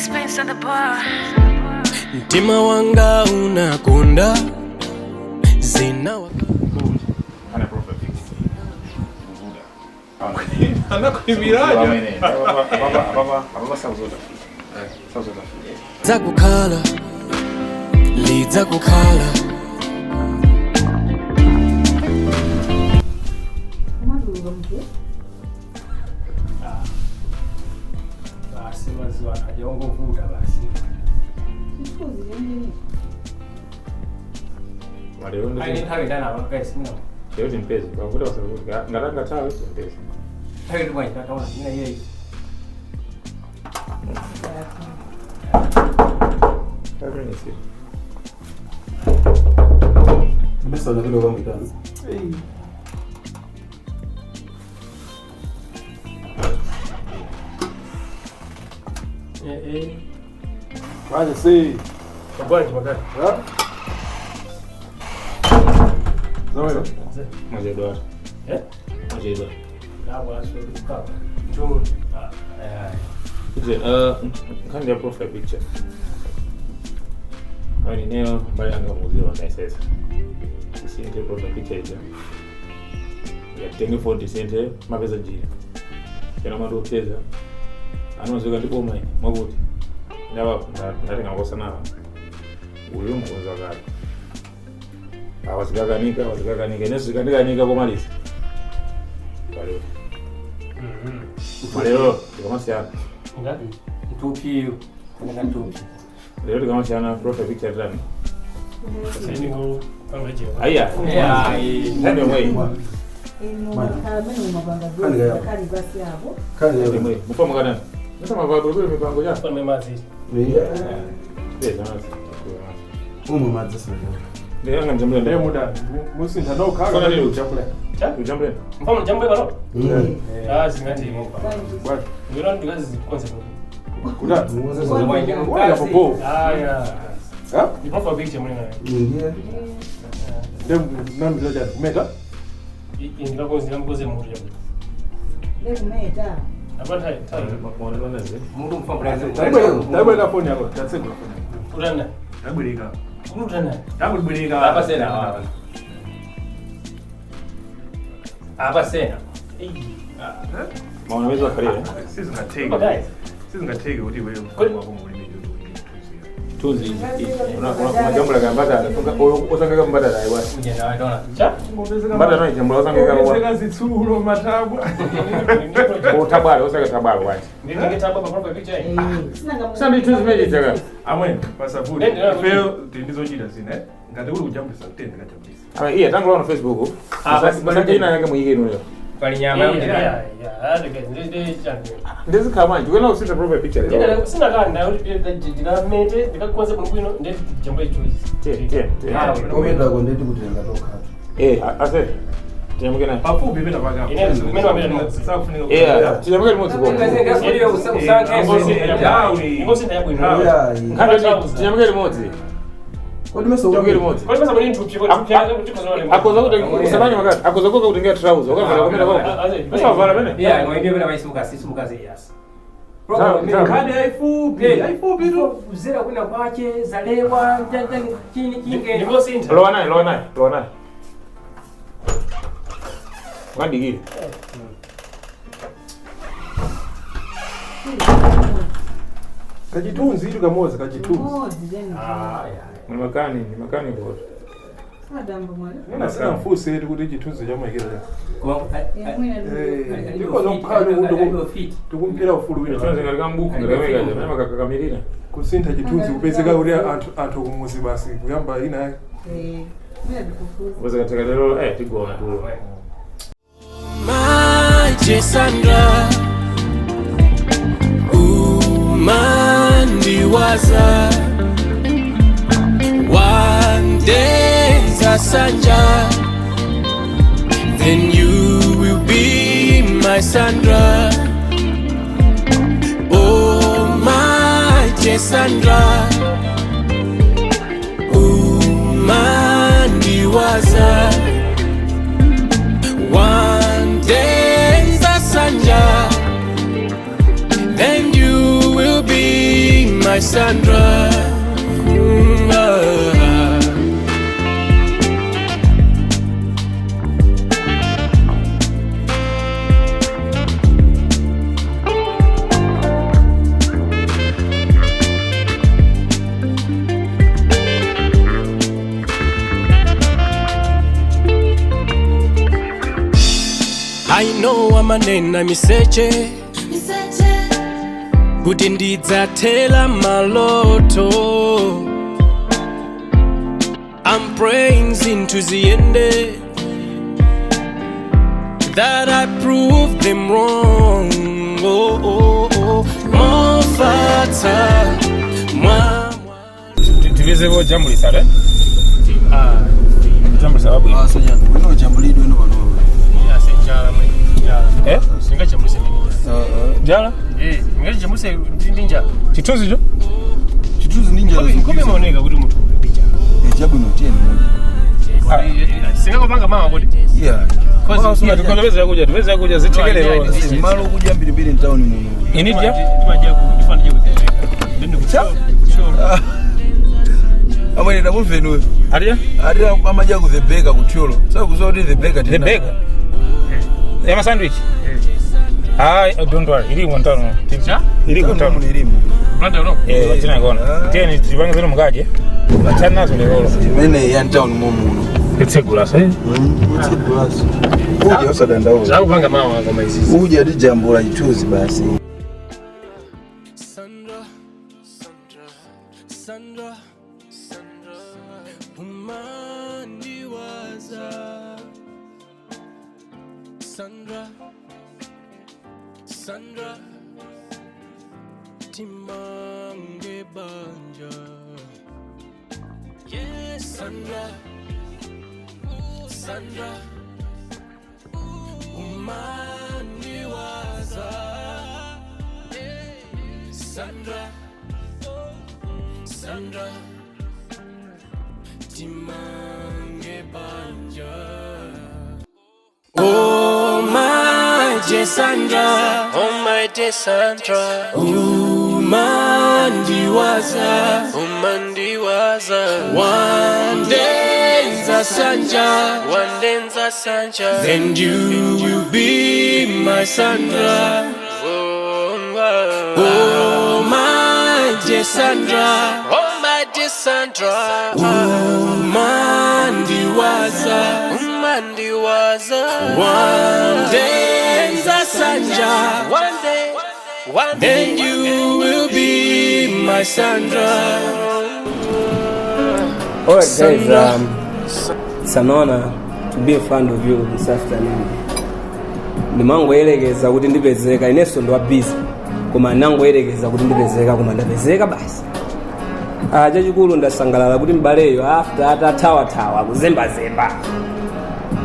Sixpence on the bar. Mtima wanga unakonda zina Ana profile pics. Anakuimiraje? Ababa South Africa. South Africa. Zakukhala lidzakukhala. Umatuluka mtu. Basi mazuwa ano ajongovuta basi. Chithunzi chenjeni. Lero Ayi, nthawi ndana guys no. Lero timpeze. Pakuti wasakuti ngatanga tawe timpeze. Nthawi ndi bwanji tataona ina iyeyi. 5 minutes. Besa unavile kwamutana. Eh eh. Manje si. Bwanji magari. Ha? Zawe. Mwachedwa. Eh? Mwachedwa. Ngabo aso kapa. Njoo. Ah. Ije, nkhani ya profile picture. Ani neo mbali anga muziwa ndaisesa. Isinte profile picture ija. Yatenge phone tisinte mapeza njira. Kana mandu upeza. Anozika ndi boma ine mwakuti. Ndava ndatenga makosa nawo. Uyu mukonza kale. Awazikakanika, awazikakanika, ineso zikandikanika komaliza. Paleo. Lero tikamasiyana. Ngapi? Mtupi. Kuna mtupi. Lero tikamasiyana profile picture tani. Sasa ngo pangaje. Aya. Yeah. Ndio mwe. Ino amene umapanga Kani kaya. kali basi apo. Kani leo. Mwe. Mufamo kana. Sasa mavado kule mipango ya. Kwa memazi. Yeah. Pesa nazi. Umwe madzi sana. Ndio anga njambule. Ndiye muda musintha nokha. Kona lero. Chakula. Cha? Ujambule. Mfano jambo balo. Mm. Ah, singati mo. Bwana. Ngino ndikazi konse. Kuda. Mwanza Wala popo. Ah, yeah. Ha? Ni profile picture mwana nayo. Ndiye. Ndiye nambiza jana kumeta. Ndikakonze ndikamukoze mutu jambo. Lekumeta. Apa tai tai. Mwana nazi. Mutu mfano. Tabweka phone yako. Tatsegula phone. Utana. Tabweleka. Utana. Tabweleka. Apa sena. Apa sena. Mwana weza kare. Sizingatheki. Guys. Sizingatheki kuti wewe Kodi- wako mulimi Tunzi. Una jambula ka mbata. Osanga ka mbata dai wa. Ujenda wa dona. Cha? Mbata no jambula osanga ka wa. Zitsulo matabwa. Utabala osanga tabala wa. Ndingetamba pa profile picture. Eh. Sasa mithunzi meje chaka. Amwe pasavuli. Nende, Ifeyo tindizochita zina eh. Ngati uli kujambulisa kutende kajambulisa. Ah, iya tangu on Facebook. Ah, basi Basi ina yake mwingine uyo. Pali nyama. Yeah, yeah. Yeah, ndende chani. Ndizikhala manje ukena usitha profile picture. Ndina sina kanda kuti ndikamete ndikakonze bwino ndi jambo ichuzi. Tie tie tie. Ometa ko ndeti kuti ngatokhatu. Eh, ase. Tinyamuke naye. Pafupi pena paka. Ine kumene wamene Sakufunika. Eh, tinyamuke limodzi kwa. Ingosintha yabwino. Yeah. Nkhani tinyamuke limodzi. Kodi meso Tinyamuke limodzi. Kodi pasa muni ntuphi kodi ntuphi kuti Akoza kuti usabanye makati. Akoza kuti kutenga trouser ukavala kumene kwa. Sasa vala pene. Yeah, no, ndio vile maisimukazi simukazi yes. Nkhani ayifupi. Ayifupi tu. Kuzera kwina kwache zalewa njanja chini chinge. Ndingosintha. Lowa naye, lowa naye, lowa naye. Ngandikile. Kachithunzi itu kamodzi kachithunzi. Modzi then. Ah, yeah. Ni makani, ni makani kwa. Sadamba mwana. Ena sina mfuse eti kuti chithunzi chamayikira. Mwina Eh, ndiko zokhala fit. tikumpira ufulu wina. Chonse ngati kambuku ngati kamene makakamirira. Kusintha chithunzi kupezeka kuti anthu kumuzi basi kuyamba ina yake. Eh. Mwina ndikufuza. Kupezeka lero tigona tulo. Maje Sandra umandiwaza one day sanja, then you will be my Sandra. Oh my Sandra, umandiwaza one day sanja, then you will be my Sandra. Ah. I know amanena miseche kuti ndidzathela maloto. I'm praying zinthu ziyende that I prove them wrong. Oh, oh, oh. Mofata mwa Tipezepo jambulisa le jambulisa wabwino. Wino jambulidwe ino pano. Eh? Singajambulise mimi. Njala. Eh, ngajambulise ndi njala. Chithunzicho. Chithunzi ndi njala. Nkhope imaoneka kuti munthu ndi njala. Chabwino tiyeni moja. Singakopanga mawa kuti. Yeah. Tipeze chakudya, tipeze chakudya zithekelewo. Malo kudya mbirimbiri mtawuni muno. Inidya. Ndimadya ku ndifana ndidye kutheka. Ndende kuthyola. Amwene tamumvenuyo. Adya. Ati amadya ku The Baker kuthyolo. Sakuziwa kuti The Baker The Baker. Yama sandwich. Hayi, don't worry, ili mtano. Ili mtano. Ilimo. Blanda uno. Eh, wachina kona. Tiyeni tipange zinu mukaje. Achana nazo lero. Imene ya mtawuni momuno. Itsegula se. Utsegulaso. Udya usadandaula. Zakupanga mawa koma izizi. Udya tijambula chithunzi basi. Sandra, Sandra, Sandra, Sandra, umandiwaza. Sandra, Sandra, timange banja. Yes, Sandra, Sandra, umandiwaza. Sandra, Sandra, timange banja. Oh my dear Sandra, oh my dear Sandra, umandiwaza, umandiwaza. One day nzasanja, one day nzasanja, then you will be my Sandra. Oh my dear Sandra, oh my dear Sandra, umandiwaza, umandiwaza. One day nzasanja, one day, one day, then you will be my Sandra. Alright guys, it's an honor to be in front of you this afternoon. Ndimangoyerekeza kuti ndipezeka, inenso ndiwa busy, koma nangoyerekeza kuti ndipezeka, koma ndapezeka basi. Ah, chachikulu ndasangalala kuti mbaleyo after atathawathawa kuzembazemba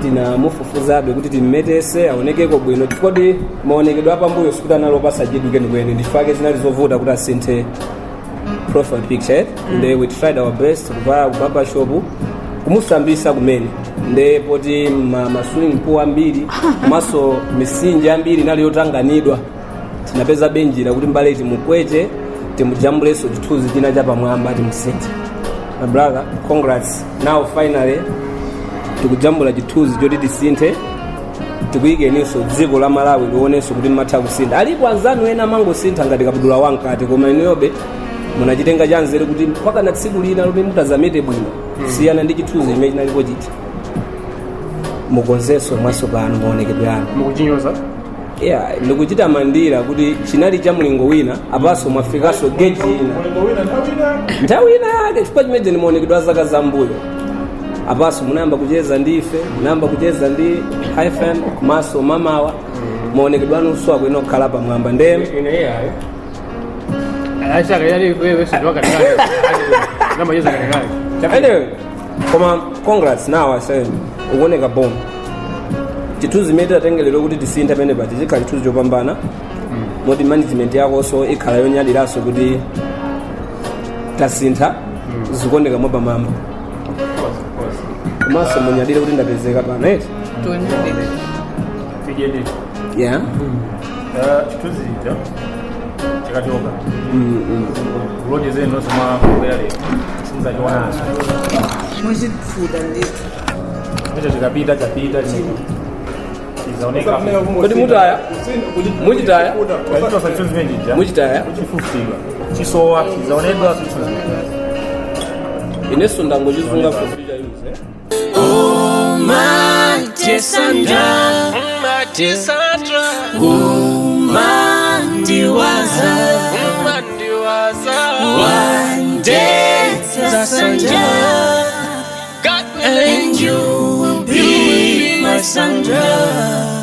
tinamufufuzabe kuti timmetese aonekeko bwino, chifukwa kuti maonekedwe apambuyo sikuti analopasa chidwi kwenikweni, ndifake zinali zovuta kuti asinthe profile picture. Nde we tried our best kupaya ku barber shop kumusambisa kumene, nde poti ma swimming pool ambiri komanso misinje ambiri inali yotanganidwa, tinapeza benjira kuti mbale timukweche timujambulenso chithunzi china chapamwamba timusinthe. My brother, congrats. Now finally tikujambula chithunzi choti tisinthe, tikuyikeninso dziko la Malawi lionenso kuti mmatha kusintha. Alipo anzanu ena amangosintha ngati kabudula wankati, koma inuyobe munachitenga chanzeru kuti mpaka na tsiku lina lomwe mutazamete bwino kusiyana ndi chithunzi chimene chinalipo chija, mukonzenso mwatsopano maonekedwe anu. Mukuchinyoza. Yeah, ndikuchita mandira kuti chinali cha mlingo wina, apanso mwafikanso geji ina nthawi ina yake, chifukwa chimene ni maonekedwe a zaka zambuyo. Apanso munayamba kucheza ndi ife, munayamba kucheza ndi hyphen komanso mamawa, maonekedwe anunso akuyenera kukhala pamwamba nde Ine iyayo. Achaka yali wewe sio katikati. Namba yeza katikati. Anyway, koma congrats. Now I say ukuoneka bom. Chithunzi imene tatengelero kuti tisinthe pamene paja chikhala chithunzi chopambana, moti management yakonso ikhala yonyadiranso kuti tasintha, zikuoneka mwapamwamba. Komanso munyadire kuti ndapezeka pano eti. Tijende. Yeah. Chithunzi chija. Chikachoka. Kulonjezeni nonse mwabwera lero. Simuzachionanso. Muchifuda ndithu. Icho chikapita chapita chino. Chizaoneka. Kodi mutaya? Muchitaya? Chichosa chithunzi chimene chija. Muchitaya? Chifufutidwa. Chisowa chizaonedwa chithunzi chimene. Inenso ndangochizunga for future use, eh? Oh my dear Sandra, my dear Sandra, umandiwaza, umandiwaza, one day Sandra, God and you will be my Sandra.